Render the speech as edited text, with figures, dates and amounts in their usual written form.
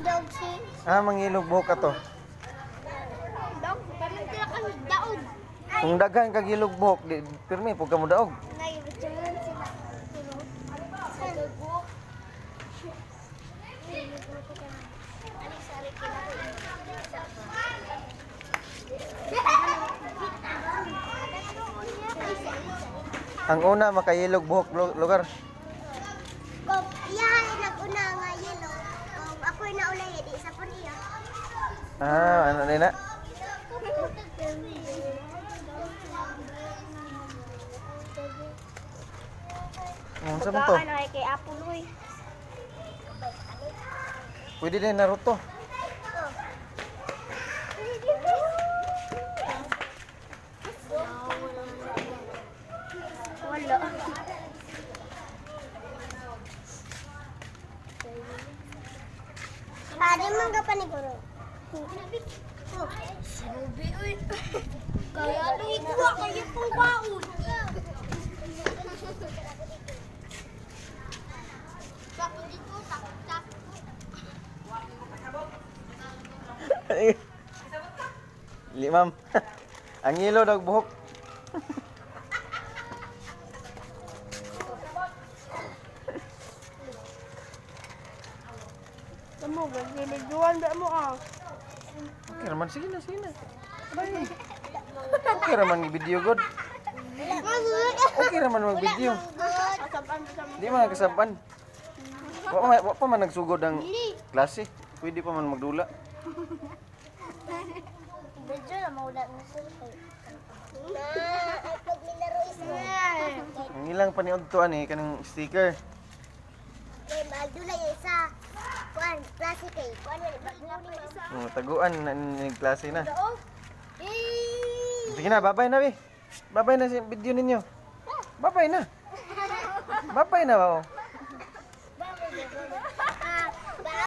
Daog si Ah, mangilog buhok ato. Daog. Paminti na kami daog. Kung daghan kag ilog buhok, di pirmi pug ka mo daog. Nagibitsunan sila. Ang una makayilog buhok lugar. Kung iya nag-una nga yellow, kung ako'y naulay, di isa po niya. Ah, ano na na? Unsa man to? ay kay Apuloy. Pwede din Naruto. Wala. Pwede man ka paniguro. Sinubi, uy. Kaya nangikuha kayo pong baon. Limam. Ang ilo daw buhok. Tamo, gagilijuan ba mo ah? Okay raman, sige na, sige na. Bye. Okay raman video god. Okay raman mag video. Asaban sa Di man kasaban. Wa pa man nagsugod ang klase. Pwede pa man magdula. Medyo na mawala na sila. Na, ay pag minaro isa. Ang ilang paniud to ani kaning sticker. Kay magdula yung isa. Kuan, klase kay. Kuan wala ba isa. Oh, taguan na ni klase na. Oo. Sige na, babay na, bi. Babay na si video ninyo. Babay na. Babay na ba? Oh.